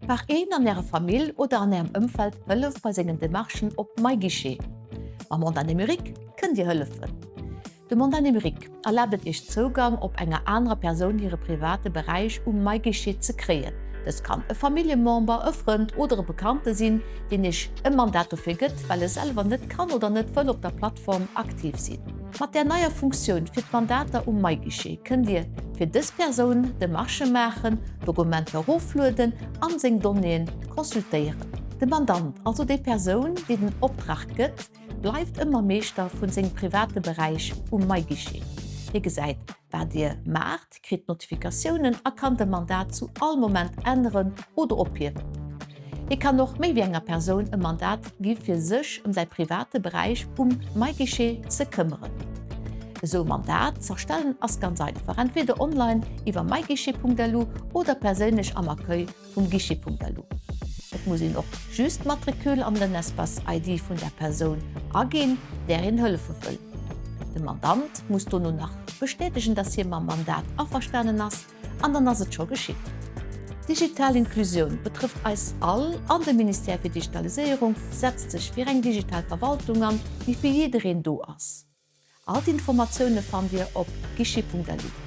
Brauch een an Ärer Famill oder an Ärem Ëmfeld Hëllef bei sengen Demarchen op MyGuichet? Mam Mandat numérique kënnt Dir hëllefen. De Mandat numérique erlaabt et Iech Zougang op enger anerer Persoun hire private Beräich um MyGuichet ze kréien. Dëst kann e Familljemember, e Frënd oder e Bekannte sinn, deen Iech e Mandat dofir gëtt, well e selwer net kann oder net wëll op der Plattform aktiv sinn. Mat där neier Funktioun fir d'Mandater um MyGuichet kënnt Dir fir dës Persoun Demarchë maachen, Dokumenter eroflueden an seng Donnéeën consultéieren. De Mandant, also déi Persoun, déi den Optrag gëtt, bleift ëmmer Meeschter vun sengem private Beräich um MyGuichet. Hie gesäit, wat Dir maacht, kritt Notifikatiounen a kann de Mandat zu all Moment änneren oder ophiewen. Hie kann och méi wéi enger Persoun e Mandat gi fir sech ëm säi private Beräich um MyGuichet ze këmmeren. Esou e Mandat z'erstellen ass ganz einfach, entweder online iwwer myguichet.lu oder perséinlech am Accueil vum Guichet.lu. Et muss een och just d'Matricule an den Espace ID vun der Persoun aginn, där een hëllefe wëll. De Mandant muss dono nach bestätegen, dass hie mam Mandat averstanen ass. An dann ass et scho geschitt. Digital Inklusioun betrëfft eis all an de Ministère fir Digitaliséierung setzt sech fir eng digital Verwaltung an, déi fir jiddereen do ass. All d'Informatioune fannt Dir op guichet.lu.